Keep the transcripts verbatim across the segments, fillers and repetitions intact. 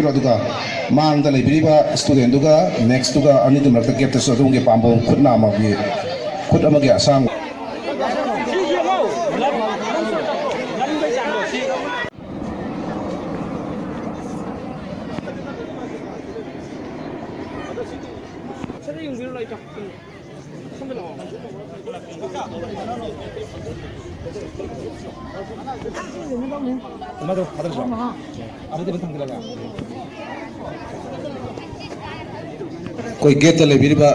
ꯑꯗꯨꯒ ꯃꯥꯡꯗ ꯂꯩꯕꯤꯔꯤꯕ studentꯗꯨꯒ nextꯇꯨꯒ ꯑꯅꯤꯗꯨ ꯃꯔꯛꯇ gapꯇꯁꯨ ꯑꯗꯣꯝꯒꯤ ꯄꯥꯝꯕꯣꯝ ꯈꯨꯠ ꯅꯥꯝꯃꯒꯤ, ꯈꯨꯠ ꯑꯃꯒꯤ ꯑꯁꯥꯡꯕ꯫ ꯑꯩꯈꯣꯏ gateꯇ ꯂꯩꯕꯤꯔꯤꯕ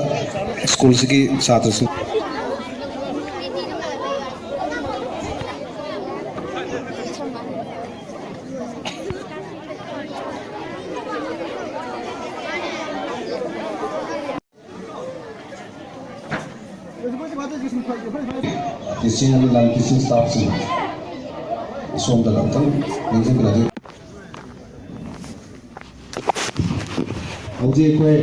schoolꯁꯤꯒꯤ ꯁꯥꯇ꯭ꯔꯁꯤꯡ꯫ Teaching and non teaching staffꯁꯤꯡ, ꯑꯁꯣꯝꯗ ꯑꯝꯇꯪ ꯅꯤꯡꯁꯤꯡꯕꯤꯔꯗꯤ꯫ ꯍꯧꯖꯤꯛ ꯑꯩꯈꯣꯏ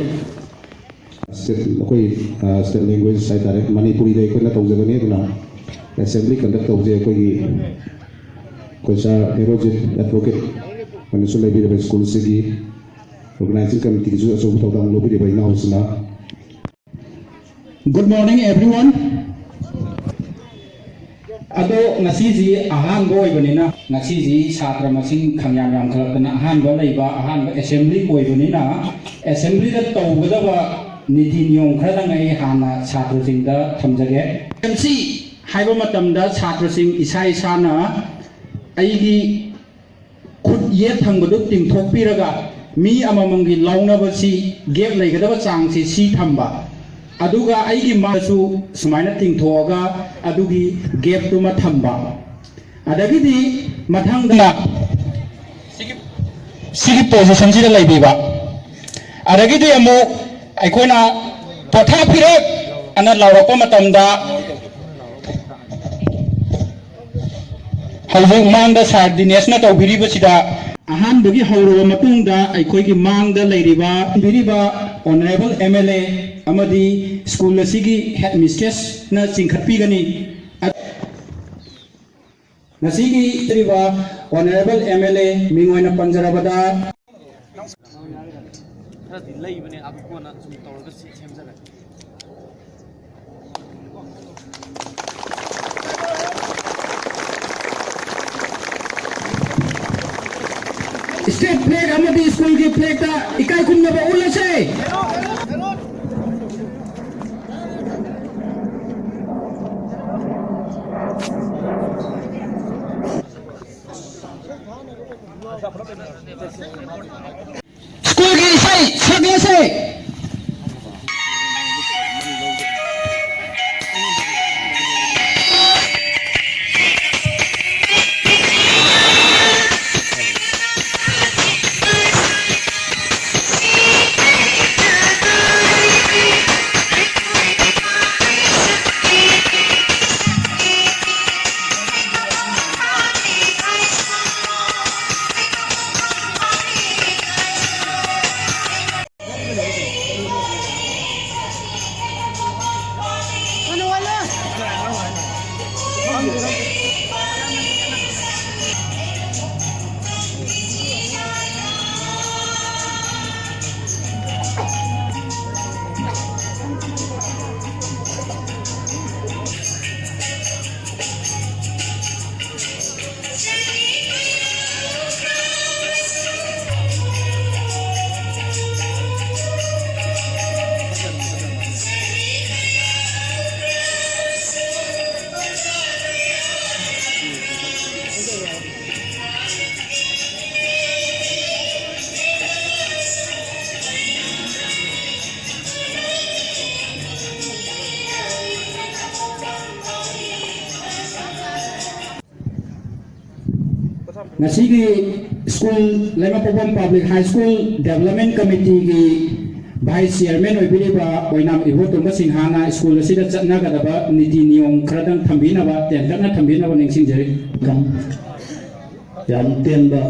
state, ꯑꯩꯈꯣꯏ, ꯑ, state language ꯍꯥꯏꯇꯥꯔꯦ, ꯃꯅꯤꯄꯨꯔꯤꯗ ꯑꯩꯈꯣꯏꯅ ꯇꯧꯖꯒꯅꯤ꯫ ꯑꯗꯨꯅ assembly conduct ꯇꯧꯕꯁꯦ ꯑꯩꯈꯣꯏꯒꯤ, ꯑꯩꯈꯣꯏ sir ꯍꯦꯔꯣꯖꯤꯠ advocate ꯑꯣꯏꯅꯁꯨ ꯂꯩꯕꯤꯔꯤꯕ schoolꯁꯤꯒꯤ organizing committeeꯒꯤꯁꯨ ꯑꯆꯧꯕ ꯊꯧꯗꯥꯡ ꯂꯧꯕꯤꯔꯤꯕ ꯏꯅꯥꯎꯁꯤꯅ꯫ Good morning, everyone. ꯑꯗꯣ ꯉꯁꯤꯁꯤ ꯑꯍꯥꯟꯕ ꯑꯣꯏꯕꯅꯤꯅ, ꯉꯁꯤꯁꯤ ꯁꯥꯇ꯭ꯔ ꯃꯁꯤꯡ ꯈꯪꯌꯥꯝ ꯌꯥꯝꯈꯠꯂꯛꯇꯅ ꯑꯍꯥꯟꯕ ꯂꯩꯕ, ꯑꯍꯥꯟꯕ assembly ꯑꯣꯏꯕꯅꯤꯅ, assemblyꯗ ꯇꯧꯒꯗꯕ ꯅꯤꯇꯤ ꯅꯤꯌꯣꯝ ꯈꯔꯗꯪ ꯑꯩ ꯍꯥꯟꯅ ꯁꯥꯇ꯭ꯔꯁꯤꯡꯗ ꯊꯝꯖꯒꯦ꯫ MC ꯍꯥꯏꯕ ꯃꯇꯝꯗ ꯁꯥꯇ꯭ꯔꯁꯤꯡ ꯏꯁꯥ ꯏꯁꯥꯅ ꯑꯩꯒꯤ ꯈꯨꯠ ꯌꯦꯠ ꯊꯪꯕꯗꯨ ꯇꯤꯡꯊꯣꯛꯄꯤꯔꯒ ꯃꯤ ꯑꯃꯃꯝꯒꯤ ꯂꯥꯎꯅꯕꯁꯤ gap ꯂꯩꯒꯗꯕ ꯆꯥꯡꯁꯤ ꯁꯤ ꯊꯝꯕ, ꯑꯗꯨꯒ ꯑꯩꯒꯤ ꯃꯥꯁꯨ ꯁꯨꯃꯥꯏꯅ ꯇꯤꯡꯊꯣꯛꯑꯒ ꯑꯗꯨꯒꯤ gapꯇꯨꯃ ꯊꯝꯕ꯫ ꯑꯗꯒꯤꯗꯤ ꯃꯊꯪꯗ ꯁꯤꯒꯤ, ꯁꯤꯒꯤ positionꯁꯤꯗ ꯂꯩꯕꯤꯕ꯫ ꯑꯗꯒꯤꯗꯤ ꯑꯃꯨꯛ ꯑꯩꯈꯣꯏꯅ "ꯄꯣꯊꯥ ꯐꯤꯔꯦꯞ" ꯑꯅ ꯂꯥꯎꯔꯛꯄ ꯃꯇꯝꯗ ꯍꯧꯖꯤꯛ ꯃꯥꯡꯗ sir ꯗꯤꯅꯦꯁꯅ ꯇꯧꯕꯤꯔꯤꯕꯁꯤꯗ ꯑꯍꯥꯟꯕꯒꯤ ꯍꯧꯔꯕ ꯃꯇꯨꯡꯗ ꯑꯩꯈꯣꯏꯒꯤ ꯃꯥꯡꯗ ꯂꯩꯔꯤꯕ, ꯕꯤꯔꯤꯕ Honourable MLA ꯑꯃꯗꯤ school ꯑꯁꯤꯒꯤ headmistressꯅ ꯆꯤꯡꯈꯠꯄꯤꯒꯅꯤ꯫ ꯉꯁꯤꯒꯤ ꯂꯩꯔꯤꯕ Honourable MLA ꯃꯤꯡ ꯑꯣꯏꯅ ꯄꯟꯖꯔꯕꯗ, ꯈꯔꯗꯤ ꯂꯩꯕꯅꯦ, ꯑꯗꯨ ꯀꯣꯟꯅ ꯁꯨꯝ ꯇꯧꯔꯒ ꯁꯦ-, ꯁꯦꯝꯖꯔꯒꯦ꯫ State flag ꯑꯃꯗꯤ ꯁ꯭ꯀꯨꯜꯒꯤ ꯐ꯭ꯂꯦꯒꯇ ꯏꯀꯥꯏ ꯈꯨꯝꯅꯕ ꯎꯠꯂꯁꯦ꯫ ꯁ꯭ꯀꯨꯜꯒꯤ ꯏꯁꯩ ꯁꯛꯂꯁꯦ꯫ ꯉꯁꯤꯒꯤ school, Leimapokpam Public High School Development Committeeꯒꯤ Vice Chairman ꯑꯣꯏꯕꯤꯔꯤꯕ ꯑꯣꯏꯅꯥꯝ ꯏꯕꯣꯇꯣꯝꯕ ꯁꯤꯡꯍꯥꯅ ꯁ꯭ꯀꯨꯜ ꯑꯁꯤꯗ ꯆꯠꯅꯒꯗꯕ ꯅꯤꯇꯤ ꯅꯤꯌꯣꯝ ꯈꯔꯗꯪ ꯊꯝꯕꯤꯅꯕ, ꯇꯦꯟꯇꯛꯅ ꯊꯝꯕꯤꯅꯕ ꯅꯤꯡꯁꯤꯡꯖꯔꯤ꯫ ꯌꯥꯝ ꯇꯦꯟꯕ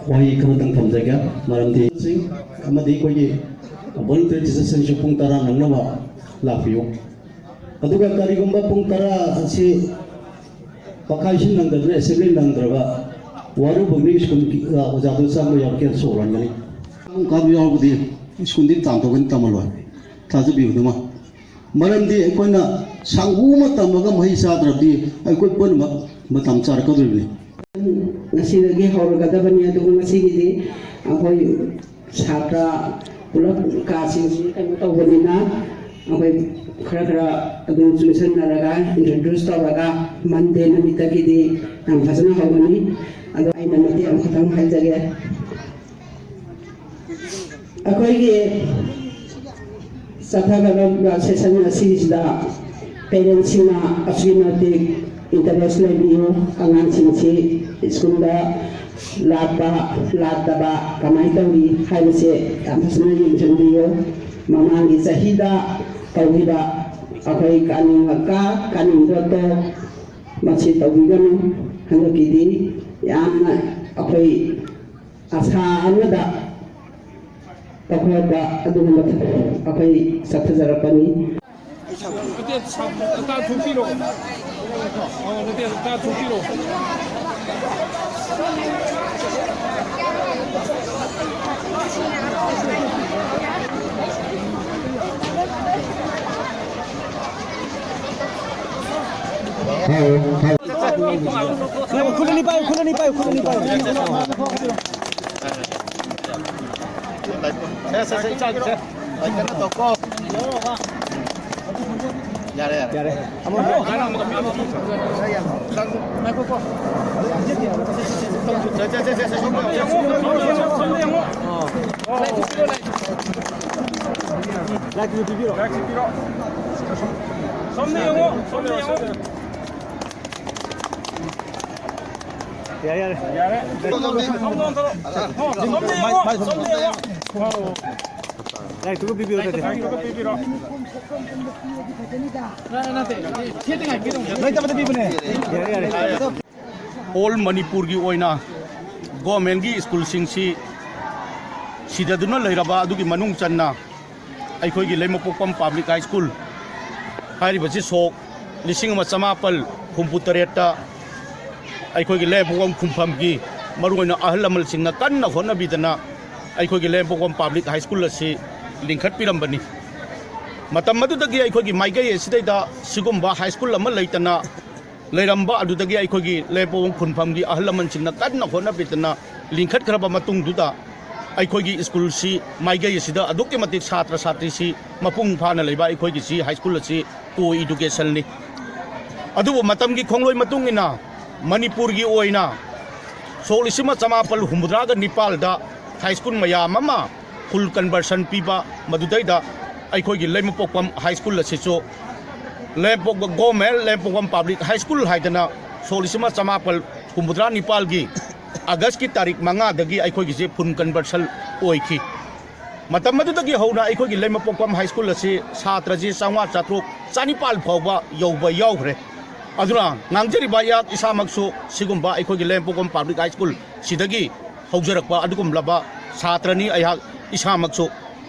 ꯋꯥꯍꯩ ꯈꯔꯗꯪ ꯊꯝꯖꯒꯦ꯫ ꯃꯔꯝꯗꯤ ꯑꯃꯗꯤ ꯑꯩꯈꯣꯏꯒꯤ voluntary teachersꯁꯤꯡꯁꯨ ꯄꯨꯡ ꯇꯔꯥ ꯅꯪꯅꯕ ꯂꯥꯛꯄꯤꯌꯨ꯫ ꯑꯗꯨꯒ ꯀꯔꯤꯒꯨꯝꯕ ꯄꯨꯡ ꯇꯔꯥ ꯑꯁꯤ ꯃꯈꯥꯏꯁꯤ ꯅꯪꯗꯗꯅ assembly ꯅꯪꯗ꯭ꯔꯕ ꯋꯥꯔꯨꯕꯒꯤ ꯁ꯭ꯀꯨꯜꯒꯤ, ꯑ, ꯑꯣꯖꯥꯗꯨ ꯆꯪꯕ ꯌꯥꯕ ꯀꯦꯁ ꯁꯣꯛꯍꯟꯒꯅꯤ꯫ ꯀꯥꯡ ꯀꯥꯕ ꯌꯥꯎꯔꯒꯗꯤ ꯁ꯭ꯀꯨꯜꯗꯤ ꯇꯥꯡꯊꯣꯛꯀꯅꯤ, ꯇꯝꯍꯜꯂꯣꯏ꯫ ꯊꯥꯖꯕꯤꯌꯨ ꯑꯗꯨꯃ꯫ ꯃꯔꯝꯗꯤ ꯑꯩꯈꯣꯏꯅ ꯁꯥꯡꯒꯨ ꯑꯃ ꯇꯝꯃꯒ ꯃꯍꯩ ꯆꯥꯗ꯭ꯔꯕꯗꯤ ꯑꯩꯈꯣꯏ ꯄꯨꯝꯅꯃꯛ ꯃꯇꯝ ꯆꯥꯔꯛꯀꯗꯧꯔꯤꯕꯅꯤ꯫ ꯉꯁꯤꯗꯒꯤ ꯍꯧꯔꯒꯗꯕꯅꯤ, ꯑꯗꯨꯕꯨ ꯉꯁꯤꯒꯤꯗꯤ ꯑꯩꯈꯣꯏ ꯁꯥꯇ꯭ꯔ ꯄꯨꯂꯞ ꯀꯥꯁꯤꯡꯁꯤ ꯀꯩꯅꯣ ꯇꯧꯕꯅꯤꯅ ꯑꯩꯈꯣꯏ ꯈꯔ ꯈꯔ ꯑꯗꯨꯝ ꯆꯨꯡꯁꯤꯟꯅꯔꯒ introduce ꯇꯧꯔꯒ Monday ꯅꯨꯃꯤꯠꯇꯒꯤꯗꯤ ꯌꯥꯝ ꯐꯖꯅ ꯍꯧꯒꯅꯤ꯫ ꯑꯗꯣ ꯑꯩꯅ ꯃꯇꯦꯛ ꯑꯃꯈꯛꯇꯪ ꯍꯥꯏꯖꯒꯦ꯫ ꯑꯩꯈꯣꯏꯒꯤ ꯆꯠꯊꯒꯗꯧꯔꯤꯕ session ꯑꯁꯤꯁꯤꯗ parents ꯁꯤꯡꯅ ꯑꯁꯨꯛꯀꯤ ꯃꯇꯤꯛ interest ꯂꯩꯕꯤꯌꯨ꯫ ꯑꯉꯥꯡꯁꯤꯡꯁꯤ ꯁ꯭ꯀꯨꯜꯗ ꯂꯥꯛꯄ ꯂꯥꯛꯇꯕ ꯀꯃꯥꯏꯅ ꯇꯧꯔꯤ ꯍꯥꯏꯕꯁꯦ ꯌꯥꯝ ꯐꯖꯅ ꯌꯦꯡꯁꯤꯟꯕꯤꯌꯨ꯫ ꯃꯃꯥꯡꯒꯤ ꯆꯍꯤꯗ ꯇꯧꯈꯤꯕ ꯑꯩꯈꯣꯏ ꯀꯥꯅꯤꯡꯉꯛꯀ ꯀꯥꯅꯤꯡꯗ꯭ꯔ ꯇꯣꯛ ꯃꯁꯤ ꯇꯧꯕꯤꯒꯅꯨ꯫ ꯍꯟꯗꯛꯀꯤꯗꯤ ꯌꯥꯝꯅ ꯑꯩꯈꯣꯏ ꯑꯁꯥ ꯑꯃꯗ ꯇꯧꯈꯠꯂꯛꯄ ꯑꯗꯨꯒꯨꯝꯕ ꯑꯩꯈꯣꯏ ꯆꯠꯊꯖꯔꯛꯄꯅꯤ꯫ ꯅꯠꯇꯦ, ꯁꯥ-, ꯇꯥ ꯊꯣꯛꯄꯤꯔꯣ꯫ ꯑꯣ, ꯅꯠꯇꯦ, ꯇꯥ ꯊꯣꯛꯄꯤꯔꯣ꯫ ꯈꯨꯂꯅꯤ ꯄꯥꯏꯌꯨ, ꯈꯨꯂꯅꯤ ꯄꯥꯏꯌꯨ, ꯈꯨꯂꯅꯤ ꯄꯥꯏꯌꯨ꯫ ꯁꯦ, ꯁꯦ, ꯁꯦ, ꯏꯆꯥ, ꯁꯦ꯫ ꯀꯩꯅꯣ ꯇꯧꯀꯣ꯫ ꯌꯥꯔꯦ, ꯌꯥꯔꯦ꯫ ꯌꯥꯔꯦ꯫ ꯑꯃ ꯉꯥꯏꯈꯣꯀꯣ꯫ ꯁꯦ, ꯁꯦ, ꯁꯦ, ꯁꯦ, ꯁꯦ, ꯁꯣꯝꯗ ꯌꯦꯡꯉꯣ꯫ ꯁꯣꯝꯗ ꯌꯦꯡꯉꯣ꯫ ꯂꯥꯏꯠꯇꯨ ꯄꯤꯕꯤꯔꯣ꯫ ꯁꯣꯝꯗ ꯌꯦꯡꯉꯣ, ꯁꯣꯝꯗ ꯌꯦꯡꯉꯣ꯫ ꯌꯥꯔꯦ, ꯌꯥꯔꯦ꯫ ꯌꯥꯔꯦ꯫ ꯁꯣꯝꯗ ꯑꯣꯟꯊꯣꯔꯛꯑꯣ꯫ ꯁꯣꯝꯗ ꯌꯦꯡꯉꯣ, ꯁꯣꯝꯗ ꯌꯦꯡꯉꯣ꯫ ꯂꯥꯏꯔꯤꯛꯇꯨꯒ ꯄꯤꯕꯤꯔꯣ, ꯂꯥꯏꯔꯤꯛꯇꯨꯒ ꯄꯤꯕꯤꯔꯣ꯫ ꯅꯠꯇꯦ, ꯅꯠꯇꯦ꯫ ꯂꯩꯇꯕꯗ ꯄꯤꯕꯅꯦ꯫ ꯌꯥꯔꯦ, ꯌꯥꯔꯦ꯫ ꯑꯣꯜ ꯃꯅꯤꯄꯨꯔꯒꯤ ꯑꯣꯏꯅ ꯒꯣꯔꯃꯦꯟꯒꯤ ꯁ꯭ꯀꯨꯜꯁꯤꯡꯁꯤ ꯁꯤꯗꯗꯨꯅ ꯂꯩꯔꯕ ꯑꯗꯨꯒꯤ ꯃꯅꯨꯡ ꯆꯟꯅ ꯑꯩꯈꯣꯏꯒꯤ ꯂꯩꯃꯄꯣꯛꯄꯝ ꯄꯕ꯭ꯂꯤꯛ ꯍꯥꯏ ꯁ꯭ꯀꯨꯜ ꯍꯥꯏꯔꯤꯕꯁꯤ ꯁꯣꯛ ꯂꯤꯁꯤꯡ ꯑꯃ ꯆꯃꯥꯄꯜ ꯍꯨꯝꯐꯨ ꯇꯔꯦꯠꯇ ꯑꯩꯈꯣꯏꯒꯤ ꯂꯩꯃꯄꯣꯛꯄꯝ ꯈꯨꯟꯐꯝꯒꯤ ꯃꯔꯨꯑꯣꯏꯅ ꯑꯍꯜ ꯂꯃꯟꯁꯤꯡꯅ ꯀꯟꯅ ꯍꯣꯠꯅꯕꯤꯗꯅ ꯑꯩꯈꯣꯏꯒꯤ ꯂꯩꯃꯄꯣꯛꯄꯝ ꯄꯕ꯭ꯂꯤꯛ ꯍꯥꯏ ꯁ꯭ꯀꯨꯜ ꯑꯁꯤ ꯂꯤꯡꯈꯠꯄꯤꯔꯝꯕꯅꯤ꯫ ꯃꯇꯝ ꯑꯗꯨꯗꯒꯤ ꯑꯩꯈꯣꯏꯒꯤ ꯃꯥꯏꯀꯩ ꯑꯁꯤꯗꯩꯗ ꯁꯤꯒꯨꯝꯕ ꯍꯥꯏ ꯁ꯭ꯀꯨꯜ ꯑꯃ ꯂꯩꯇꯅ ꯂꯩꯔꯝꯕ ꯑꯗꯨꯗꯒꯤ ꯑꯩꯈꯣꯏꯒꯤ ꯂꯩꯃꯄꯣꯛꯄꯝ ꯈꯨꯟꯐꯝꯒꯤ ꯑꯍꯜ ꯂꯃꯟꯁꯤꯡꯅ ꯀꯟꯅ ꯍꯣꯠꯅꯕꯤꯗꯅ ꯂꯤꯡꯈꯠꯈ꯭ꯔꯕ ꯃꯇꯨꯡꯗꯨꯗ ꯑꯩꯈꯣꯏꯒꯤ ꯁ꯭ꯀꯨꯜꯁꯤ ꯃꯥꯏꯀꯩ ꯑꯁꯤꯗ ꯑꯗꯨꯛꯀꯤ ꯃꯇꯤꯛ ꯁꯥꯇ꯭ꯔ ꯁꯥꯇ꯭ꯔꯤꯁꯤ ꯃꯄꯨꯡ ꯐꯥꯅ ꯂꯩꯕ ꯑꯩꯈꯣꯏꯒꯤ ꯁꯤ ꯍꯥꯏ ꯁ꯭ꯀꯨꯜ ꯑꯁꯤ ꯀꯣ ꯏꯗꯨꯀꯦꯁꯟꯅꯤ꯫ ꯑꯗꯨꯕꯨ ꯃꯇꯝꯒꯤ ꯈꯣꯡꯂꯣꯏ ꯃꯇꯨꯡ ꯏꯟꯅ ꯃꯅꯤꯄꯨꯔꯒꯤ ꯑꯣꯏꯅ ꯁꯣꯛ ꯂꯤꯁꯤꯡ ꯑꯃ ꯆꯃꯥꯄꯜ ꯍꯨꯝꯐꯨꯇꯔꯥꯒ ꯅꯤꯄꯥꯜꯗ ꯍꯥꯏ ꯁ꯭ꯀꯨꯜ ꯃꯌꯥꯝ ꯑꯃ ꯐꯨꯜ ꯀꯟꯚꯔꯁꯟ ꯄꯤꯕ, ꯃꯗꯨꯗꯩꯗ ꯑꯩꯈꯣꯏꯒꯤ ꯂꯩꯃꯄꯣꯛꯄꯝ ꯍꯥꯏ ꯁ꯭ꯀꯨꯜ ꯑꯁꯤꯁꯨ ꯂꯩꯃꯄꯣꯛꯄ ꯒꯣꯔꯃꯦꯟ ꯂꯩꯃꯄꯣꯛꯄꯝ ꯄꯕ꯭ꯂꯤꯛ ꯍꯥꯏ ꯁ꯭ꯀꯨꯜ ꯍꯥꯏꯗꯅ ꯁꯣꯛ ꯂꯤꯁꯤꯡ ꯑꯃ ꯆꯃꯥꯄꯜ ꯍꯨꯝꯐꯨꯇꯔꯥ ꯅꯤꯄꯥꯜꯒꯤ ꯑꯥꯒꯁꯀꯤ ꯇꯥꯔꯤꯛ ꯃꯉꯥꯗꯒꯤ ꯑꯩꯈꯣꯏꯒꯤꯁꯦ ꯐꯨꯜ ꯀꯟꯚꯔꯁꯟ ꯑꯣꯏꯈꯤ꯫ ꯃꯇꯝ ꯑꯗꯨꯗꯒꯤ ꯍꯧꯅ ꯑꯩꯈꯣꯏꯒꯤ ꯂꯩꯃꯄꯣꯛꯄꯝ ꯍꯥꯏ ꯁ꯭ꯀꯨꯜ ꯑꯁꯤ ꯁꯥꯇ꯭ꯔꯁꯤ ꯆꯥꯝꯃꯉꯥ, ꯆꯥꯇ꯭ꯔꯨꯛ, ꯆꯅꯤꯄꯥꯜ ꯐꯥꯎꯕ ꯌꯧꯕ ꯌꯥꯎꯈ꯭ꯔꯦ꯫ ꯑꯗꯨꯅ ꯉꯥꯡꯖꯔꯤꯕ ꯑꯩꯍꯥꯛ ꯏꯁꯥꯃꯛꯁꯨ ꯁꯤꯒꯨꯝꯕ ꯑꯩꯈꯣꯏꯒꯤ ꯂꯩꯃꯄꯣꯛꯄꯝ ꯄꯕ꯭ꯂꯤꯛ ꯍꯥꯏ ꯁ꯭ꯀꯨꯜ ꯁꯤꯗꯒꯤ ꯍꯧꯖꯔꯛꯄ ꯑꯗꯨꯒꯨꯝꯂꯕ ꯁꯥꯇ꯭ꯔꯅꯤ ꯑꯩꯍꯥꯛ ꯏꯁꯥꯃꯛꯁꯨ꯫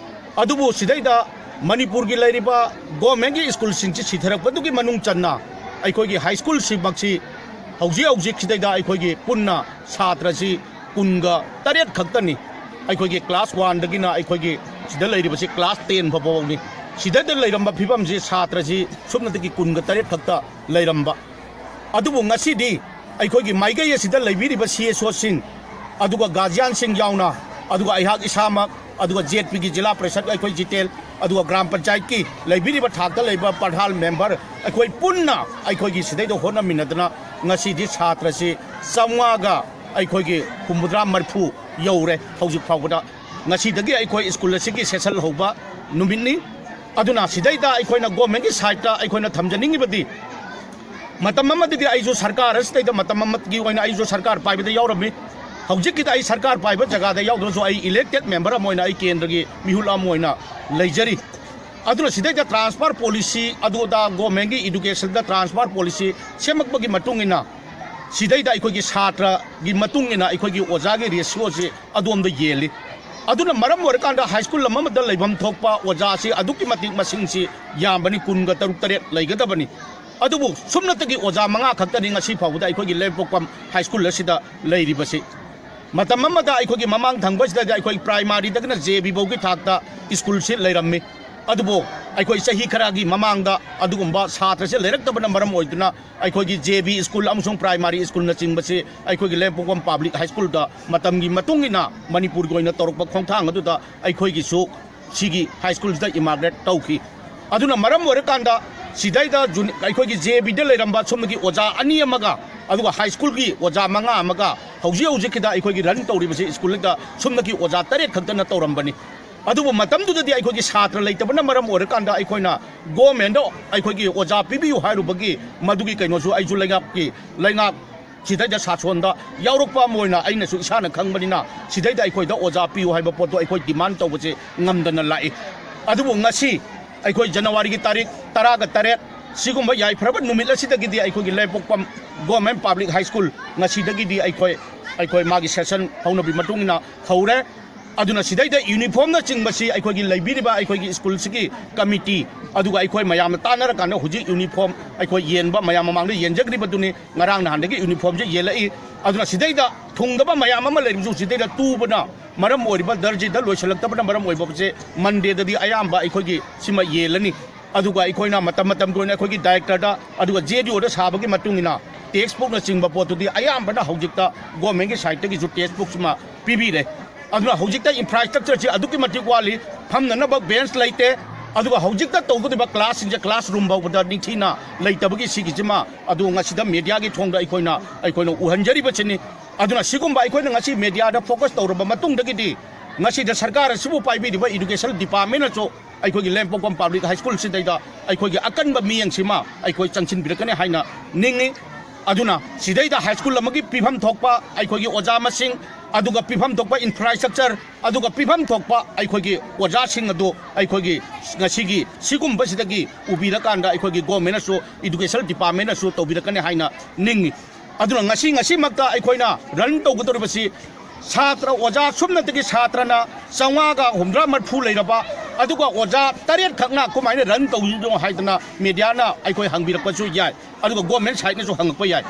ꯑꯗꯨꯕꯨ ꯁꯤꯗꯩꯗ ꯃꯅꯤꯄꯨꯔꯒꯤ ꯂꯩꯔꯤꯕ ꯒꯣꯔꯃꯦꯟꯒꯤ ꯁ꯭ꯀꯨꯜꯁꯤꯡꯁꯤ ꯁꯤꯊꯔꯛꯄꯗꯨꯒꯤ ꯃꯅꯨꯡ ꯆꯟꯅ ꯑꯩꯈꯣꯏꯒꯤ ꯍꯥꯏ ꯁ꯭ꯀꯨꯜꯁꯤꯃꯛꯁꯤ ꯍꯧꯖꯤꯛ ꯍꯧꯖꯤꯛ ꯁꯤꯗꯩꯗ ꯑꯩꯈꯣꯏꯒꯤ ꯄꯨꯟꯅ ꯁꯥꯇ꯭ꯔꯁꯤ ꯀꯨꯟꯒ ꯇꯔꯦꯠ ꯈꯛꯇꯅꯤ꯫ ꯑꯩꯈꯣꯏꯒꯤ ꯀ꯭ꯂꯥꯁ ꯋꯥꯟꯗꯒꯤꯅ ꯑꯩꯈꯣꯏꯒꯤ ꯁꯤꯗ ꯂꯩꯔꯤꯕꯁꯤ ꯀ꯭ꯂꯥꯁ ꯇꯦꯟ ꯐꯥꯎꯕꯅꯤ꯫ ꯁꯤꯗꯩꯗ ꯂꯩꯔꯝꯕ ꯐꯤꯕꯝꯁꯤ ꯁꯥꯇ꯭ꯔꯁꯤ ꯁꯨꯞꯅꯇꯒꯤ ꯀꯨꯟꯒ ꯇꯔꯦꯠ ꯈꯛꯇ ꯂꯩꯔꯝꯕ꯫ ꯑꯗꯨꯕꯨ ꯉꯁꯤꯗꯤ ꯑꯩꯈꯣꯏꯒꯤ ꯃꯥꯏꯀꯩ ꯑꯁꯤꯗ ꯂꯩꯕꯤꯔꯤꯕ ꯁꯤ ꯑꯦꯁ ꯑꯣꯁꯤꯡ, ꯑꯗꯨꯒ ꯒꯥꯔꯖꯤꯌꯥꯟꯁꯤꯡ ꯌꯥꯎꯅ, ꯑꯗꯨꯒ ꯑꯩꯍꯥꯛ ꯏꯁꯥꯃꯛ, ꯑꯗꯨꯒ ꯖꯦꯠ ꯄꯤꯒꯤ ꯖꯤꯂꯥ ꯄꯔꯤꯁꯠ ꯑꯩꯈꯣꯏ ꯖꯤꯇꯦꯜ, ꯑꯗꯨꯒ ꯒ꯭ꯔꯥꯝ ꯄꯟꯆꯥꯌꯠꯀꯤ ꯂꯩꯕꯤꯔꯤꯕ ꯊꯥꯛꯇ ꯂꯩꯕ ꯄ꯭ꯔꯙꯥꯟ ꯃꯦꯝꯕꯔ, ꯑꯩꯈꯣꯏ ꯄꯨꯟꯅ ꯑꯩꯈꯣꯏꯒꯤ ꯁꯤꯗꯩꯗ ꯍꯣꯠꯅꯃꯤꯟꯅꯗꯅ ꯉꯁꯤꯗꯤ ꯁꯥꯇ꯭ꯔꯁꯤ ꯆꯥꯝꯃꯉꯥꯒ ꯑꯩꯈꯣꯏꯒꯤ ꯍꯨꯝꯐꯨꯇꯔꯥ ꯃꯔꯤꯐꯨ ꯌꯧꯔꯦ ꯍꯧꯖꯤꯛ ꯐꯥꯎꯕꯗ꯫ ꯉꯁꯤꯗꯒꯤ ꯑꯩꯈꯣꯏ ꯁ꯭ꯀꯨꯜ ꯑꯁꯤꯒꯤ ꯁꯦꯁꯟ ꯍꯧꯕ ꯅꯨꯃꯤꯠꯅꯤ꯫ ꯑꯗꯨꯅ ꯁꯤꯗꯩꯗ ꯑꯩꯈꯣꯏꯅ ꯒꯣꯔꯃꯦꯟꯒꯤ ꯁꯥꯏꯠꯇ ꯑꯩꯈꯣꯏꯅ ꯊꯝꯖꯅꯤꯡꯉꯤꯕꯗꯤ, ꯃꯇꯝ ꯑꯃꯗꯗꯤ ꯑꯩꯁꯨ ꯁꯔꯀꯥꯔ ꯑꯁꯤꯗꯩꯗ ꯃꯇꯝ ꯑꯃꯒꯤ ꯑꯣꯏꯅ ꯑꯩꯁꯨ ꯁꯔꯀꯥꯔ ꯄꯥꯏꯕꯗ ꯌꯥꯎꯔꯝꯃꯤ꯫ ꯍꯧꯖꯤꯛꯀꯤꯗ ꯑꯩ ꯁꯔꯀꯥꯔ ꯄꯥꯏꯕ ꯖꯒꯥꯗ ꯌꯥꯎꯗ꯭ꯔꯁꯨ ꯑꯩ ꯏꯂꯦꯛꯇꯦꯠ ꯃꯦꯝꯕꯔ ꯑꯃ ꯑꯣꯏꯅ ꯑꯩ ꯀꯦꯟꯗ꯭ꯔꯒꯤ ꯃꯤꯍꯨꯠ ꯑꯃ ꯑꯣꯏꯅ ꯂꯩꯖꯔꯤ꯫ ꯑꯗꯨꯅ ꯁꯤꯗꯩꯗ ꯇ꯭ꯔꯥꯟꯁꯐꯔ ꯄꯣꯂꯤꯁꯤ, ꯑꯗꯨ ꯑꯗꯥ ꯒꯣꯔꯃꯦꯟꯒꯤ ꯏꯗꯨꯀꯦꯁꯟꯗ ꯇ꯭ꯔꯥꯟꯁꯐꯔ ꯄꯣꯂꯤꯁꯤ ꯁꯦꯝꯃꯛꯄꯒꯤ ꯃꯇꯨꯡ ꯏꯟꯅ ꯁꯤꯗꯩꯗ ꯑꯩꯈꯣꯏꯒꯤ ꯁꯥꯇ꯭ꯔꯒꯤ ꯃꯇꯨꯡ ꯏꯟꯅ ꯑꯩꯈꯣꯏꯒꯤ ꯑꯣꯖꯥꯒꯤ ꯔꯦꯁꯤꯌꯣꯁꯤ ꯑꯗꯣꯝꯗ ꯌꯦꯜꯂꯤ꯫ ꯑꯗꯨꯅ ꯃꯔꯝ ꯑꯣꯏꯔꯀꯥꯟꯗ ꯍꯥꯏ ꯁ꯭ꯀꯨꯜ ꯑꯃꯃꯗ ꯂꯩꯐꯝ ꯊꯣꯛꯄ ꯑꯣꯖꯥꯁꯤ ꯑꯗꯨꯛꯀꯤ ꯃꯇꯤꯛ ꯃꯁꯤꯡꯁꯤ ꯌꯥꯝꯕꯅꯤ, ꯀꯨꯟꯒ ꯇꯔꯨꯛ ꯇꯔꯦꯠ ꯂꯩꯒꯗꯕꯅꯤ꯫ ꯑꯗꯨꯕꯨ ꯁꯨꯞꯅꯇꯒꯤ ꯑꯣꯖꯥ ꯃꯉꯥ ꯈꯛꯇꯅꯤ ꯉꯁꯤ ꯐꯥꯎꯕꯗ ꯑꯩꯈꯣꯏꯒꯤ ꯂꯩꯃꯄꯣꯛꯄꯝ ꯍꯥꯏ ꯁ꯭ꯀꯨꯜ ꯑꯁꯤꯗ ꯂꯩꯔꯤꯕꯁꯤ꯫ ꯃꯇꯝ ꯑꯃꯗ ꯑꯩꯈꯣꯏꯒꯤ ꯃꯃꯥꯡ ꯊꯪꯕꯁꯤꯗꯒꯤ ꯑꯩꯈꯣꯏ primaryꯗꯒꯤꯅ J B ꯐꯥꯎꯒꯤ ꯊꯥꯛꯇ schoolꯁꯤ ꯂꯩꯔꯝꯃꯤ꯫ ꯑꯗꯨꯕꯨ ꯑꯩꯈꯣꯏ ꯆꯍꯤ ꯈꯔꯒꯤ ꯃꯃꯥꯡꯗ ꯑꯗꯨꯒꯨꯝꯕ ꯁꯥꯇ꯭ꯔꯁꯦ ꯂꯩꯔꯛꯇꯕꯅ ꯃꯔꯝ ꯑꯣꯏꯗꯨꯅ ꯑꯩꯈꯣꯏꯒꯤ J B school ꯑꯃꯁꯨꯡ primary schoolꯅꯆꯤꯡꯕꯁꯤ ꯑꯩꯈꯣꯏꯒꯤ ꯂꯩꯃꯄꯣꯛꯄꯝ Public High Schoolꯗ ꯃꯇꯝꯒꯤ ꯃꯇꯨꯡ ꯏꯟꯅ ꯃꯅꯤꯄꯨꯔꯒꯤ ꯑꯣꯏꯅ ꯇꯧꯔꯛꯄ ꯈꯣꯡꯊꯥꯡ ꯑꯗꯨꯗ ꯑꯩꯈꯣꯏꯒꯤꯁꯨ ꯁꯤꯒꯤ high schoolꯁꯤꯗ immigrate ꯇꯧꯈꯤ꯫ ꯑꯗꯨꯅ ꯃꯔꯝ ꯑꯣꯏꯔꯀꯥꯟꯗ ꯁꯤꯗꯩꯗ ꯖꯨꯅꯤ-, ꯑꯩꯈꯣꯏꯒꯤ J Bꯗ ꯂꯩꯔꯝꯕ ꯁꯣꯝꯗꯒꯤ ꯑꯣꯖꯥ ꯑꯅꯤ ꯑꯃꯒ, ꯑꯗꯨꯒ high schoolꯒꯤ ꯑꯣꯖꯥ ꯃꯉꯥ ꯑꯃꯒ, ꯍꯧꯖꯤꯛ ꯍꯧꯖꯤꯛꯀꯤꯗ ꯑꯩꯈꯣꯏꯒꯤ run ꯇꯧꯔꯤꯕꯁꯤ schoolꯗ ꯁꯣꯝꯗꯒꯤ ꯑꯣꯖꯥ ꯇꯔꯦꯠ ꯈꯛꯇꯅ ꯇꯧꯔꯝꯕꯅꯤ꯫ ꯑꯗꯨꯕꯨ ꯃꯇꯝꯗꯨꯗꯗꯤ ꯑꯩꯈꯣꯏꯒꯤ ꯁꯥꯇ꯭ꯔ ꯂꯩꯇꯕꯅ ꯃꯔꯝ ꯑꯣꯏꯔꯀꯥꯟꯗ ꯑꯩꯈꯣꯏꯅ governmentꯗ ꯑꯩꯈꯣꯏꯒꯤ ꯑꯣꯖꯥ ꯄꯤꯕꯤꯌꯨ ꯍꯥꯏꯔꯨꯕꯒꯤ ꯃꯗꯨꯒꯤ ꯀꯩꯅꯣꯁꯨ ꯑꯩꯁꯨ ꯂꯩꯉꯥꯛꯀꯤ, ꯂꯩꯉꯥꯛ ꯁꯤꯗꯩꯗ ꯁꯥꯁꯣꯟꯗ ꯌꯥꯎꯔꯛꯄ ꯑꯃ ꯑꯣꯏꯅ ꯑꯩꯅꯁꯨ ꯏꯁꯥꯅ ꯈꯪꯕꯅꯤꯅ ꯁꯤꯗꯩꯗ ꯑꯩꯈꯣꯏꯗ ꯑꯣꯖꯥ ꯄꯤꯌꯨ ꯍꯥꯏꯕ ꯄꯣꯠꯇꯣ ꯑꯩꯈꯣꯏ demand ꯇꯧꯕꯁꯦ ꯉꯝꯗꯅ ꯂꯥꯛꯏ꯫ ꯑꯗꯨꯕꯨ ꯉꯁꯤ ꯑꯩꯈꯣꯏ Januaryꯒꯤ ꯇꯥꯔꯤꯛ ꯇꯔꯥꯒ ꯇꯔꯦꯠ ꯁꯤꯒꯨꯝꯕ ꯌꯥꯏꯐꯔꯕ ꯅꯨꯃꯤꯠ ꯑꯁꯤꯗꯒꯤꯗꯤ ꯑꯩꯈꯣꯏꯒꯤ ꯂꯩꯃꯄꯣꯛꯄꯝ Government Public High School ꯉꯁꯤꯗꯒꯤꯗꯤ ꯑꯩꯈꯣꯏ, ꯑꯩꯈꯣꯏ ꯃꯥꯒꯤ session ꯍꯧꯅꯕꯤ ꯃꯇꯨꯡ ꯏꯟꯅ ꯍꯧꯔꯦ꯫ ꯑꯗꯨꯅ ꯁꯤꯗꯩꯗ uniformꯅꯆꯤꯡꯕꯁꯤ ꯑꯩꯈꯣꯏꯒꯤ ꯂꯩꯕꯤꯔꯤꯕ ꯑꯩꯈꯣꯏꯒꯤ schoolꯁꯤꯒꯤ committee ꯑꯗꯨꯒ ꯑꯩꯈꯣꯏ ꯃꯌꯥꯝꯅ ꯇꯥꯟꯅꯔꯀꯥꯟꯗ ꯍꯧꯖꯤꯛ uniform ꯑꯩꯈꯣꯏ ꯌꯦꯟꯕ ꯃꯌꯥꯝ ꯃꯃꯥꯡꯗ ꯌꯦꯟꯖꯈ꯭ꯔꯤꯕꯗꯨꯅꯤ꯫ ꯉꯔꯥꯡ ꯅꯍꯥꯟꯗꯒꯤ uniformꯁꯦ ꯌꯦꯜꯂꯛꯏ꯫ ꯑꯗꯨꯅ ꯁꯤꯗꯩꯗ ꯊꯨꯡꯗꯕ ꯃꯌꯥꯝ ꯑꯃ ꯂꯩꯔꯤꯕꯁꯨ ꯁꯤꯗꯩꯗ ꯇꯨꯕꯅ ꯃꯔꯝ ꯑꯣꯏꯔꯤꯕ, ꯗꯔꯖꯤꯗ ꯂꯣꯏꯁꯤꯜꯂꯛꯇꯕꯅ ꯃꯔꯝ ꯑꯣꯏꯕꯁꯦ Mondayꯗꯗꯤ ꯑꯌꯥꯝꯕ ꯑꯩꯈꯣꯏꯒꯤ ꯁꯤꯃ ꯌꯦꯜꯂꯅꯤ꯫ ꯑꯗꯨꯒ ꯑꯩꯈꯣꯏꯅ ꯃꯇꯝ ꯃꯇꯝꯒꯤ ꯑꯣꯏꯅ ꯑꯩꯈꯣꯏꯒꯤ directorꯗ ꯑꯗꯨꯒ J D Oꯗ ꯁꯥꯕꯒꯤ ꯃꯇꯨꯡ ꯏꯟꯅ textbookꯅꯆꯤꯡꯕ ꯄꯣꯠꯇꯨꯗꯤ ꯑꯌꯥꯝꯕꯅ ꯍꯧꯖꯤꯛꯇ governmentꯀꯤ sideꯇꯒꯤꯁꯨ textbookꯁꯤꯃ ꯄꯤꯕꯤꯔꯦ꯫ ꯑꯗꯨꯅ ꯍꯧꯖꯤꯛꯇ infrastructureꯁꯤ ꯑꯗꯨꯛꯀꯤ ꯃꯇꯤꯛ ꯋꯥꯠꯂꯤ꯫ ꯐꯝꯅꯅꯕ bench ꯂꯩꯇꯦ꯫ ꯑꯗꯨꯒ ꯍꯧꯖꯤꯛꯇ ꯇꯧꯒꯗꯧꯔꯤꯕ classꯁꯤꯡꯁꯦ classroom ꯐꯥꯎꯕꯗ ꯅꯤꯡꯊꯤꯅ ꯂꯩꯇꯕꯒꯤ ꯁꯤꯒꯤꯁꯤꯃ ꯑꯗꯨ ꯉꯁꯤꯗ mediaꯒꯤ ꯊꯣꯡꯗ ꯑꯩꯈꯣꯏꯅ, ꯑꯩꯈꯣꯏꯅ ꯎꯍꯟꯖꯔꯤꯕꯁꯤꯅꯤ꯫ ꯑꯗꯨꯅ ꯁꯤꯒꯨꯝꯕ ꯑꯩꯈꯣꯏꯅ ꯉꯁꯤ mediaꯗ focus ꯇꯧꯔꯕ ꯃꯇꯨꯡꯗꯒꯤꯗꯤ ꯉꯁꯤꯗ ꯁꯔꯀꯥꯔ ꯑꯁꯤꯕꯨ ꯄꯥꯏꯕꯤꯔꯤꯕ education departmentꯅꯁꯨ ꯑꯩꯈꯣꯏꯒꯤ ꯂꯦꯝꯄꯣꯛꯄꯝ Public High Schoolꯁꯤꯗꯩꯗ ꯑꯩꯈꯣꯏꯒꯤ ꯑꯀꯟꯕ ꯃꯤꯠꯌꯦꯡꯁꯤꯃ ꯑꯩꯈꯣꯏ ꯆꯪꯁꯤꯟꯕꯤꯔꯛꯀꯅꯤ ꯍꯥꯏꯅ ꯅꯤꯡꯏ꯫ ꯑꯗꯨꯅ ꯁꯤꯗꯩꯗ high school ꯑꯃꯒꯤ ꯄꯤꯐꯝ ꯊꯣꯛꯄ ꯑꯩꯈꯣꯏꯒꯤ ꯑꯣꯖꯥ ꯃꯁꯤꯡ, ꯑꯗꯨꯒ ꯄꯤꯐꯝ ꯊꯣꯛꯄ infrastructure, ꯑꯗꯨꯒ ꯄꯤꯐꯝ ꯊꯣꯛꯄ ꯑꯩꯈꯣꯏꯒꯤ ꯑꯣꯖꯥꯁꯤꯡ ꯑꯗꯨ ꯑꯩꯈꯣꯏꯒꯤ ꯉꯁꯤꯒꯤ ꯁꯤꯒꯨꯝꯕꯁꯤꯗꯒꯤ ꯎꯕꯤꯔꯀꯥꯟꯗ ꯑꯩꯈꯣꯏꯒꯤ governmentꯅꯁꯨ, education departmentꯅꯁꯨ ꯇꯧꯕꯤꯔꯛꯀꯅꯤ ꯍꯥꯏꯅ ꯅꯤꯡꯏ꯫ ꯑꯗꯨꯅ ꯉꯁꯤ, ꯉꯁꯤꯃꯛꯇ ꯑꯩꯈꯣꯏꯅ run ꯇꯧꯒꯗꯧꯔꯤꯕꯁꯤ ꯁꯥꯇ꯭ꯔ ꯑꯣꯖꯥ ꯁꯨꯞꯅꯇꯒꯤ ꯁꯥꯇ꯭ꯔꯅ ꯆꯥꯝꯃꯉꯥꯒ ꯍꯨꯝꯗ꯭ꯔꯥ ꯃꯔꯤꯐꯨ ꯂꯩꯔꯕ, ꯑꯗꯨꯒ ꯑꯣꯖꯥ ꯇꯔꯦꯠ ꯈꯛꯅ ꯀꯃꯥꯏꯅ run ꯇꯧꯔꯤꯅꯣ ꯍꯥꯏꯗꯅ mediaꯅ ꯑꯩꯈꯣꯏ ꯍꯪꯕꯤꯔꯛꯄꯁꯨ ꯌꯥꯏ, ꯑꯗꯨꯒ government sideꯅꯁꯨ ꯍꯪꯉꯛꯄ ꯌꯥꯏ꯫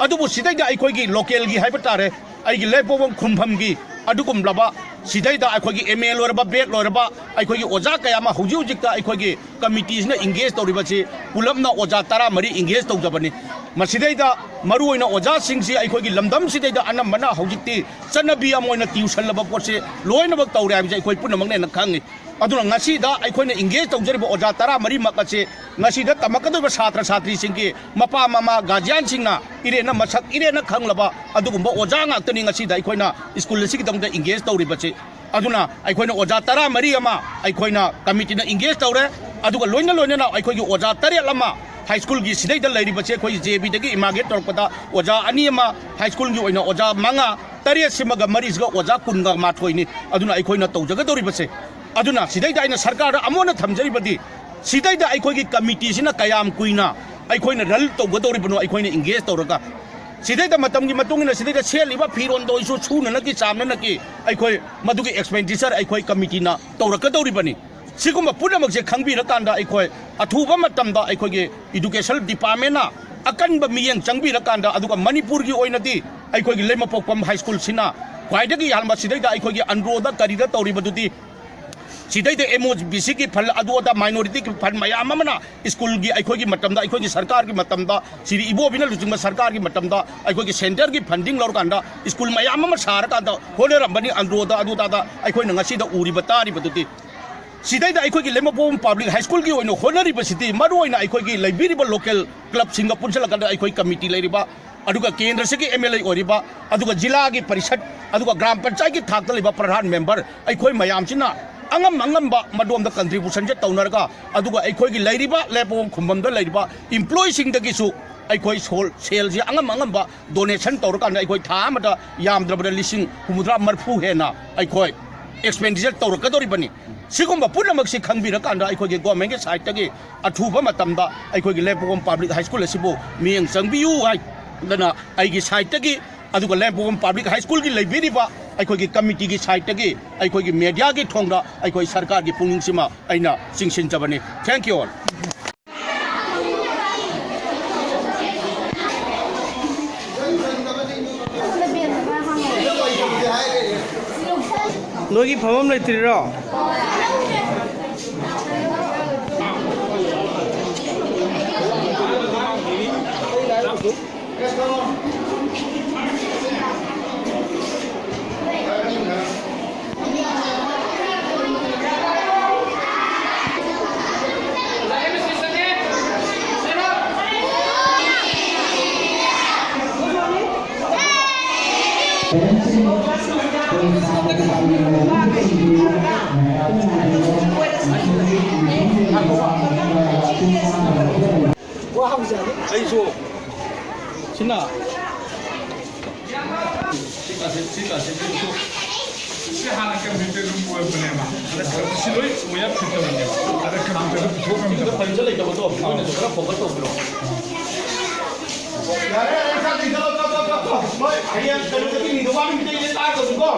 ꯑꯗꯨꯕꯨ ꯁꯤꯗꯩꯗ ꯑꯩꯈꯣꯏꯒꯤ ꯂꯣꯀꯦꯜꯒꯤ ꯍꯥꯏꯕ ꯇꯥꯔꯦ, ꯑꯩꯒꯤ ꯂꯩꯄꯣꯛꯐꯝ ꯈꯨꯟꯐꯝꯒꯤ ꯑꯗꯨꯒꯨꯝꯂꯕ ꯁꯤꯗꯩꯗ ꯑꯩꯈꯣꯏꯒꯤ ꯑꯦꯝ ꯑꯦ ꯂꯣꯏꯔꯕ, ꯕꯦꯠ ꯂꯣꯏꯔꯕ ꯑꯩꯈꯣꯏꯒꯤ ꯑꯣꯖꯥ ꯀꯌꯥ ꯑꯃ ꯍꯧꯖꯤꯛ ꯍꯧꯖꯤꯛꯇ ꯑꯩꯈꯣꯏꯒꯤ ꯀꯃꯤꯇꯤꯁꯤꯅ ꯏꯪꯒꯦꯖ ꯇꯧꯔꯤꯕꯁꯤ ꯄꯨꯂꯞꯅ ꯑꯣꯖꯥ ꯇꯔꯥꯃꯔꯤ ꯏꯪꯒꯦꯖ ꯇꯧꯖꯕꯅꯤ꯫ ꯃꯁꯤꯗꯩꯗ ꯃꯔꯨꯑꯣꯏꯅ ꯑꯣꯖꯥꯁꯤꯡꯁꯤ ꯑꯩꯈꯣꯏꯒꯤ ꯂꯝꯗꯝꯁꯤꯗꯩꯗ ꯑꯅꯝꯕꯅ ꯍꯧꯖꯤꯛꯇꯤ ꯆꯠꯅꯕꯤ ꯑꯃ ꯑꯣꯏꯅ ꯇ꯭ꯌꯨꯁꯟꯂꯕ ꯄꯣꯠꯁꯦ ꯂꯣꯏꯅꯃꯛ ꯇꯧꯔꯦ ꯍꯥꯏꯕꯁꯦ ꯑꯩꯈꯣꯏ ꯄꯨꯝꯅꯃꯛꯅ ꯍꯦꯟꯅ ꯈꯪꯉꯤ꯫ ꯑꯗꯨꯅ ꯉꯁꯤꯗ ꯑꯩꯈꯣꯏꯅ ꯏꯪꯒꯦꯖ ꯇꯧꯖꯔꯤꯕ ꯑꯣꯖꯥ ꯇꯔꯥꯃꯔꯤꯃꯛ ꯑꯁꯦ ꯉꯁꯤꯗ ꯇꯝꯃꯛꯀꯗꯧꯔꯤꯕ ꯁꯥꯇ꯭ꯔ ꯁꯥꯇ꯭ꯔꯤꯁꯤꯡꯒꯤ ꯃꯄꯥ ꯃꯃꯥ ꯒꯥꯔꯖꯤꯌꯥꯟꯁꯤꯡꯅ ꯏꯔꯦꯟꯅ ꯃꯁꯛ ꯏꯔꯦꯟꯅ ꯈꯪꯂꯕ ꯑꯗꯨꯒꯨꯝꯕ ꯑꯣꯖꯥ ꯉꯥꯛꯇꯅꯤ ꯉꯁꯤꯗ ꯑꯩꯈꯣꯏꯅ ꯁ꯭ꯀꯨꯜ ꯑꯁꯤꯒꯤꯗꯃꯛꯇ ꯏꯪꯒꯦꯖ ꯇꯧꯔꯤꯕꯁꯤ꯫ ꯑꯗꯨꯅ ꯑꯩꯈꯣꯏꯅ ꯑꯣꯖꯥ ꯇꯔꯥꯃꯔꯤ ꯑꯃ ꯑꯩꯈꯣꯏꯅ ꯀꯃꯤꯇꯤꯅ ꯏꯪꯒꯦꯖ ꯇꯧꯔꯦ꯫ ꯑꯗꯨꯒ ꯂꯣꯏꯅ ꯂꯣꯏꯅꯅ ꯑꯩꯈꯣꯏꯒꯤ ꯑꯣꯖꯥ ꯇꯔꯦꯠ ꯑꯃ ꯍꯥꯏ ꯁ꯭ꯀꯨꯜꯒꯤ ꯁꯤꯗꯩꯗ ꯂꯩꯔꯤꯕꯁꯦ ꯑꯩꯈꯣꯏꯒꯤ ꯖꯦ ꯕꯤꯗꯒꯤ ꯏꯃꯥꯒꯦꯠ ꯇꯧꯔꯛꯄꯗ ꯑꯣꯖꯥ ꯑꯅꯤ ꯑꯃ, ꯍꯥꯏ ꯁ꯭ꯀꯨꯜꯒꯤ ꯑꯣꯏꯅ ꯑꯣꯖꯥ ꯃꯉꯥ, ꯇꯔꯦꯠꯁꯤꯃꯒ ꯃꯔꯤꯁꯤꯒ ꯑꯣꯖꯥ ꯀꯨꯟꯒ ꯃꯥꯊꯣꯏꯅꯤ꯫ ꯑꯗꯨꯅ ꯑꯩꯈꯣꯏꯅ ꯇꯧꯖꯒꯗꯧꯔꯤꯕꯁꯦ, ꯑꯗꯨꯅ ꯁꯤꯗꯩꯗ ꯑꯩꯅ ꯁꯔꯀꯥꯔꯗ ꯑꯃꯨꯛ ꯍꯟꯅ ꯊꯝꯖꯔꯤꯕꯗꯤ, ꯁꯤꯗꯩꯗ ꯑꯩꯈꯣꯏꯒꯤ ꯀꯃꯤꯇꯤꯁꯤꯅ ꯀꯌꯥꯝ ꯀꯨꯏꯅ ꯑꯩꯈꯣꯏꯅ ꯔꯟ ꯇꯧꯒꯗꯧꯔꯤꯕꯅꯣ ꯑꯩꯈꯣꯏꯅ ꯏꯪꯒꯦꯖ ꯇꯧꯔꯒ? ꯁꯤꯗꯩꯗ ꯃꯇꯝꯒꯤ ꯃꯇꯨꯡ ꯏꯟꯅ ꯁꯤꯗꯩꯗ ꯁꯦꯠꯂꯤꯕ ꯐꯤꯔꯣꯟꯗ ꯑꯣꯏꯁꯨ ꯁꯨꯅꯅꯒꯤ ꯆꯥꯝꯅꯅꯒꯤ ꯑꯩꯈꯣꯏ ꯃꯗꯨꯒꯤ ꯑꯦꯛꯁꯄꯦꯟꯗꯤꯆꯔ ꯑꯩꯈꯣꯏ ꯀꯃꯤꯇꯤꯅ ꯇꯧꯔꯛꯀꯗꯧꯔꯤꯕꯅꯤ꯫ ꯁꯤꯒꯨꯝꯕ ꯄꯨꯝꯅꯃꯛꯁꯦ ꯈꯪꯕꯤꯔꯀꯥꯟꯗ ꯑꯩꯈꯣꯏ ꯑꯊꯨꯕ ꯃꯇꯝꯗ ꯑꯩꯈꯣꯏꯒꯤ ꯏꯗꯨꯀꯦꯁꯟ ꯗꯤꯄꯥꯔꯠꯃꯦꯟꯅ ꯑꯀꯟꯕ ꯃꯤꯠꯌꯦꯡ ꯆꯪꯕꯤꯔꯀꯥꯟꯗ, ꯑꯗꯨꯒ ꯃꯅꯤꯄꯨꯔꯒꯤ ꯑꯣꯏꯅꯗꯤ ꯑꯩꯈꯣꯏꯒꯤ ꯂꯩꯃꯄꯣꯛꯄꯝ ꯍꯥꯏ ꯁ꯭ꯀꯨꯜꯁꯤꯅ ꯈ꯭ꯋꯥꯏꯗꯒꯤ ꯌꯥꯝꯕ, ꯁꯤꯗꯩꯗ ꯑꯩꯈꯣꯏꯒꯤ ꯑꯟꯗ꯭ꯔꯣꯗ ꯀꯔꯤꯗ ꯇꯧꯔꯤꯕꯗꯨꯗꯤ, ꯁꯤꯗꯩꯗ ꯑꯦꯝ ꯑꯣ ꯕꯤ ꯁꯤꯒꯤ ꯐꯟ, ꯑꯗꯨ ꯑꯗꯥ ꯃꯥꯏꯅꯣꯔꯤꯇꯤꯒꯤ ꯐꯟ ꯃꯌꯥꯝ ꯑꯃꯅ ꯁ꯭ꯀꯨꯜꯒꯤ, ꯑꯩꯈꯣꯏꯒꯤ ꯃꯇꯝꯗ, ꯑꯩꯈꯣꯏꯒꯤ ꯁꯔꯀꯥꯔꯒꯤ ꯃꯇꯝꯗ, ꯁꯤꯗꯤ ꯏꯕꯣꯕꯤꯅ ꯂꯨꯆꯤꯡꯕ ꯁꯔꯀꯥꯔꯒꯤ ꯃꯇꯝꯗ ꯑꯩꯈꯣꯏꯒꯤ ꯁꯦꯟꯇꯔꯒꯤ ꯐꯟꯗꯤꯡ ꯂꯧꯔꯀꯥꯟꯗ ꯁ꯭ꯀꯨꯜ ꯃꯌꯥꯝ ꯑꯃ ꯁꯥꯔꯀꯥꯟꯗ ꯍꯣꯠꯅꯔꯝꯕꯅꯤ꯫ ꯑꯟꯗ꯭ꯔꯣꯗ ꯑꯗꯨ ꯑꯗꯥꯗ ꯑꯩꯈꯣꯏꯅ ꯉꯁꯤꯗ ꯎꯔꯤꯕ ꯇꯥꯔꯤꯕꯗꯨꯗꯤ, ꯁꯤꯗꯩꯗ ꯑꯩꯈꯣꯏꯒꯤ ꯂꯩꯃꯄꯣꯛꯄꯝ ꯄꯕ꯭ꯂꯤꯛ ꯍꯥꯏ ꯁ꯭ꯀꯨꯜꯒꯤ ꯑꯣꯏꯅ ꯍꯣꯠꯅꯔꯤꯕꯁꯤꯗꯤ ꯃꯔꯨꯑꯣꯏꯅ ꯑꯩꯈꯣꯏꯒꯤ ꯂꯩꯕꯤꯔꯤꯕ ꯂꯣꯀꯦꯜ ꯀ꯭ꯂꯕꯁꯤꯡꯒ ꯄꯨꯟꯁꯤꯜꯂꯀꯥꯟꯗ ꯑꯩꯈꯣꯏ ꯀꯃꯤꯇꯤ ꯂꯩꯔꯤꯕ, ꯑꯗꯨꯒ ꯀꯦꯟꯗ꯭ꯔꯁꯤꯒꯤ ꯑꯦꯝ ꯑꯦꯜ ꯑꯦ ꯑꯣꯏꯔꯤꯕ, ꯑꯗꯨꯒ ꯖꯤꯂꯥꯒꯤ ꯄꯔꯤꯁꯠ, ꯑꯗꯨꯒ ꯒ꯭ꯔꯥꯝ ꯄꯟꯆꯥꯌꯠꯀꯤ ꯊꯥꯛꯇ ꯂꯩꯕ ꯄ꯭ꯔꯙꯥꯟ ꯃꯦꯝꯕꯔ, ꯑꯩꯈꯣꯏ ꯃꯌꯥꯝꯁꯤꯅ ꯑꯉꯝ ꯑꯉꯝꯕ ꯃꯗꯣꯝꯗ ꯀꯟꯇ꯭ꯔꯤꯕ꯭ꯌꯨꯁꯟꯁꯦ ꯇꯧꯅꯔꯒ, ꯑꯗꯨꯒ ꯑꯩꯈꯣꯏꯒꯤ ꯂꯩꯔꯤꯕ ꯂꯩꯄꯣꯛꯄꯝ ꯈꯨꯟꯐꯝꯗ ꯂꯩꯔꯤꯕ ꯏꯝꯄ꯭ꯂꯣꯌꯤꯁꯤꯡꯗꯒꯤꯁꯨ ꯑꯩꯈꯣꯏ ꯁꯣꯜ, ꯁꯦꯜꯁꯦ ꯑꯉꯝ ꯑꯉꯝꯕ ꯗꯣꯅꯦꯁꯟ ꯇꯧꯔꯀꯥꯟꯗ ꯑꯩꯈꯣꯏ ꯊꯥ ꯑꯃꯗ ꯌꯥꯝꯗ꯭ꯔꯕꯗ ꯂꯤꯁꯤꯡ ꯍꯨꯝꯐꯨꯇꯔꯥ ꯃꯔꯤꯐꯨ ꯍꯦꯟꯅ ꯑꯩꯈꯣꯏ ꯑꯦꯛꯁꯄꯦꯟꯗꯤꯆꯔ ꯇꯧꯔꯛꯀꯗꯧꯔꯤꯕꯅꯤ꯫ ꯁꯤꯒꯨꯝꯕ ꯄꯨꯝꯅꯃꯛꯁꯤ ꯈꯪꯕꯤꯔꯀꯥꯟꯗ ꯑꯩꯈꯣꯏꯒꯤ ꯒꯣꯔꯃꯦꯟꯒꯤ ꯁꯥꯏꯠꯇꯒꯤ ꯑꯊꯨꯕ ꯃꯇꯝꯗ ꯑꯩꯈꯣꯏꯒꯤ ꯂꯩꯃꯄꯣꯛꯄꯝ ꯄꯕ꯭ꯂꯤꯛ ꯍꯥꯏ ꯁ꯭ꯀꯨꯜ ꯑꯁꯤꯕꯨ ꯃꯤꯠꯌꯦꯡ ꯆꯪꯕꯤꯌꯨ ꯍꯥꯏꯗꯅ ꯑꯩꯒꯤ ꯁꯥꯏꯠꯇꯒꯤ, ꯑꯗꯨꯒ ꯂꯩꯃꯄꯣꯛꯄꯝ ꯄꯕ꯭ꯂꯤꯛ ꯍꯥꯏ ꯁ꯭ꯀꯨꯜꯒꯤ ꯂꯩꯕꯤꯔꯤꯕ ꯑꯩꯈꯣꯏꯒꯤ ꯀꯃꯤꯇꯤꯒꯤ ꯁꯥꯏꯠꯇꯒꯤ ꯑꯩꯈꯣꯏꯒꯤ ꯃꯦꯗꯤꯌꯥꯒꯤ ꯊꯣꯡꯗ ꯑꯩꯈꯣꯏ ꯁꯔꯀꯥꯔꯒꯤ ꯄꯨꯛꯅꯤꯡꯁꯤꯃ ꯑꯩꯅ ꯆꯤꯡꯁꯤꯟꯖꯕꯅꯤ꯫ Thank you all. ꯅꯣꯏꯒꯤ ꯐꯝꯐꯝ ꯂꯩꯇ꯭ꯔꯤꯔꯣ? ꯑꯩꯁꯨ꯫ ꯁꯤꯅ꯫ ꯁꯤ ꯀꯥꯁꯦ, ꯁꯤ ꯀꯥꯁꯦ, ꯁꯤ ꯁꯤ ꯍꯥꯟꯅ computer room ꯑꯣꯏꯕꯅꯦꯕ꯫ ꯑꯗ ꯁꯤ ꯂꯣꯏ ꯃꯣꯏꯅ fit ꯇꯧꯔꯤꯅꯦꯕ꯫ ꯑꯗ computer ꯗ ꯄꯨꯊꯣꯛ ꯉꯝꯗꯕ꯫ ꯁꯤꯗ furniture ꯂꯩꯇꯕꯗꯣ, ꯃꯣꯏꯅꯁꯨ ꯈꯔ focus ꯇꯧꯕꯤꯔꯣ꯫ ꯌꯥꯔꯦ, ꯌꯥꯔꯦ, ꯆꯠꯂꯣ, ꯆꯠꯂꯣ, ꯆꯠꯂꯣ, ꯆꯠꯂꯣ꯫ ꯂꯣꯏ ꯍꯌꯦꯡ ꯀꯩꯅꯣꯗꯒꯤ ꯃꯤꯗꯣ ꯋꯥꯔꯤ ꯃꯤꯇꯩ ꯇꯥꯔꯒꯁꯨꯀꯣ꯫